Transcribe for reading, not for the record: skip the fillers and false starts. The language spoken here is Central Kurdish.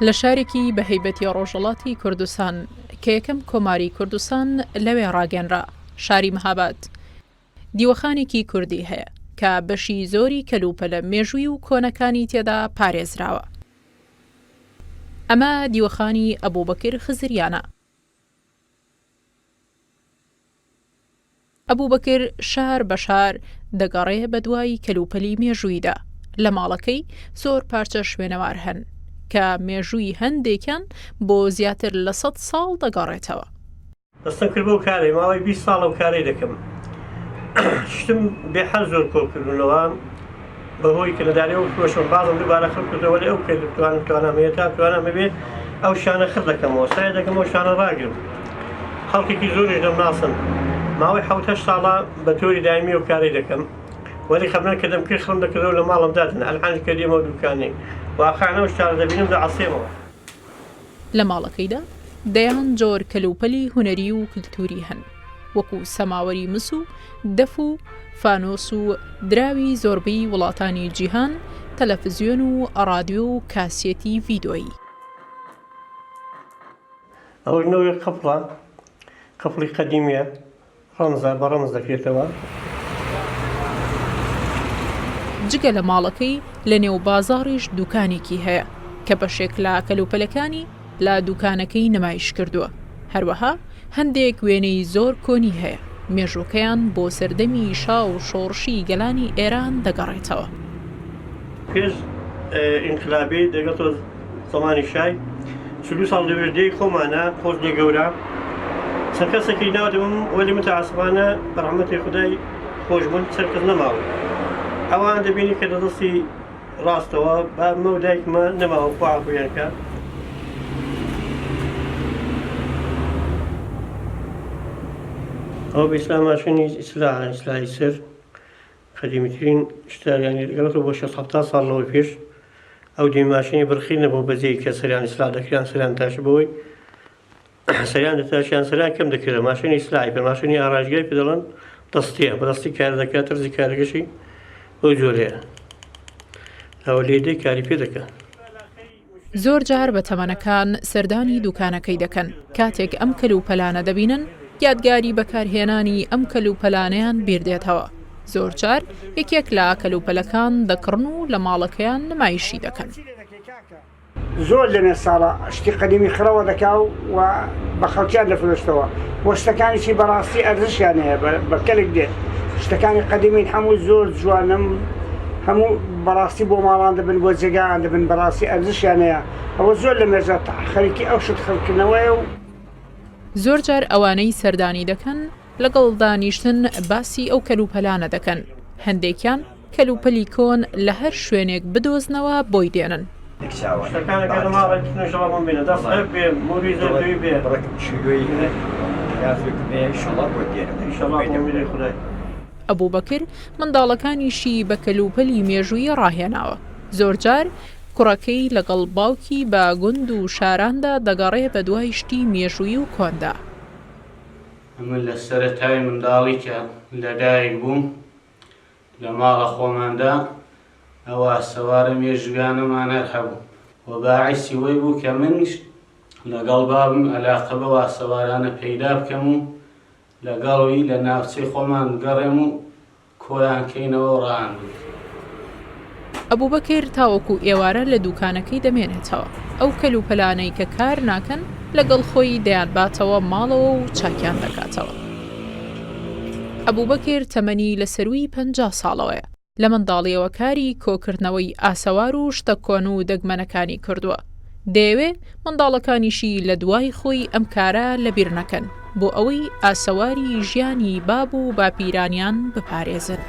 لە شارێکی بە هەیبەتی ڕۆژهەڵاتی کوردستان کە یەکەم کۆماری کوردستان لەوێ ڕاگەنرا، شاری مهاباد، دیوەخانێکی کوردی هەیە کە بەشی زۆری کەلوپەلە مێژووی و کۆنەکانی تێدا پارێزراوە. ئەمە دیوەخانی ئەبوبەکر خزریانە. ئەبوبەکر شار بە شار دەگەڕێ بەدوای کەلوپەلی مێژوویدا، لە ماڵەکەی زۆر پارچە شوێنەوار هەن کە مێژووی هەندێکیان بۆ زیاتر لە سەد ساڵ دەگەڕێتەوە. دەستم کرد بەو کارەی ماوەی 20 ساڵە ئەو کارەی دەکەم شتم بێ حەز زۆر کۆ کردونەوە بەهۆی کە لەدارێ و فرۆشم بازم دووبارە خڕ کردەوە لێ ئەو کرد توانم توانام هەیە تا توانام هەبێ ئەو شانە خڕ دەکەمەوە سای دەکەم ئەو شانە ڕاگرم خەڵکێکی زۆریش دەمناسن ماوەی حەوت هەشت ساڵە بە تۆری دایمی ئەو کارەی دەکەم وەلی خەبران کە دەمکرد خڕم دەکردەوە لە ماڵم دادەنا ئەلحانیش کە دێمەوە دوکانێ واقعەن ئەو شتانە دەبینم دەعەسێمەوە. لە ماڵەکەیدا دەیان جۆر کەلوپەلی هونەری و کلتوری هەن، وەکو سەماوەری مس و دەف و فانۆس و دراوی زۆربەی وڵاتانی جیهان، تەلەفزیۆن و ڕادیۆ و کاسێتی ڤیدۆیی. ئەوەش نەوەی قفڵە، قفڵی قەدیمیە، ڕەمزە، بە ڕەمز دەکرێتەوە. جگە لە ماڵەکەی، لە نێو بازاڕیش دوکانێکی هەیە، کە بەشێک لە کەلوپەلەکانی لە دوکانەکەی نمایش کردووە. هەروەها هەندێک وێنەی زۆر کۆنی هەیە، مێژووەکەیان بۆ سەردەمی شا و شۆڕشی گەلانی ئێران دەگەڕێتەوە. پێش ئینقلابی دەگەڵ زەمانی شای 42 ساڵ لەوێش دێی خۆمانە خۆش لێ گەورە چەند کەسێکی ناو دەبم وەلی متعسفانە بە ڕەحمەتی خودای خۆش بوون چەند کەس نەماون ئەوان دەبینی کە لە دەستی ڕاستەوە بابمە و دایکمە نەماوە خوا عەفویان کە. ئەوە بە ئیسلام ماشێنی ئیسلاحە ئیسلاحی سەر قەدیمیترین شتە یانی لەگەڵتەوە بۆ شەست حەفتا ساڵ لەوە پێش ئەو دەمی ماشێنی برقی نەبوو بەجێی کە سەریان ئیسلاح دەکریان سەریان تاش بەوەی سەریان دەتاشیان سەریان کەم دەکرێت ماشێنی ئیسلاحی پێ ماشێنی ئارایشگای پێ دەڵێن دەستیە بەدەستی کار دەکات تەرزی کارەکەشی بەو جۆرەیە ئەوە لێ دێ کاری پێ دەکات. زۆر جار بە تەمەنەکان سەردانی دوکانەکەی دەکەن، کاتێک ئەم کەلوپەلانە دەبینن، یادگاری بەکارهێنانی ئەم کەلوپەلانەیان بیردێتەوە، زۆر جار یەکێک لە کەلوپەلەکان دەکڕن و لە ماڵەکەیان نمایشی دەکەن. زۆر لەمێ ساڵە شتی قەدیمی خڕەوە دەکا و بە خەڵکیان دەفرۆشتەوە و شتەکانیشی بەڕاستی ئەرزشیان هەیە بە کەلک دێت شتەکانی قەدیمین هەموو زۆر جوانم هەموو بەڕاستی بۆ ماڵان دەبن بۆ جێگایان دەبن بەڕاستی ئەرزشیان هەیە ئەوە زۆر لە مێژە خەریکی ئەو شت خڕکردنەوەیە و. زۆر جار ئەوانەی سەردانی دەکەن لەگەڵ دانیشتن باسی ئەو کەلوپەلانە دەکەن، هەندێکیان کەلوپەلی کۆن لە هەر شوێنێک بدۆزنەوە بۆی دێنن. ئەبوبەکر منداڵەکانیشی بە کەلوپەلی مێژوویی ڕاهێناوە، زۆرجار کوڕەکەی لەگەڵ باوکی بە گوند و شاراندا دەگەڕێ بەدوای شتی مێژوویی و کۆندا. ئەمن لە سەرەتای منداڵی کە لەدایک بووم لە ماڵە خۆماندا ئەو ئاسەوارە مێژوویانەمان هەر هەبوو و باعیسی وەی بوو کە منیش لەگەڵ بابم ئەلاقە بەو ئاسەوارانە پەیدا بکەم و لەگەڵ وی لە ناوچەی خۆمان بگەڕێم و کۆیان کەینەوە و ڕایان بگرین. ئەبوبەکر تاوەکو ئێوارە لە دووکانەکەی دەمێنێتەوە، ئەو کەلوپەلانەی کە کار ناکەن لەگەڵ خۆی دەیانباتەوە ماڵەوە و چاکیان دەکاتەوە. ئەبوبەکر تەمەنی لە سەرووی 50 ساڵەوەیە، لە منداڵییەوە کاری کۆکردنەوەی ئاسەوار و شتە کۆن و دەگمەنەکانی کردووە، دەیەوێ منداڵەکانیشی لە دوای خۆی ئەم کارە لەبیر نەکەن بۆ ئەوەی ئاسەواری ژیانی باب و باپیرانیان بپارێزن.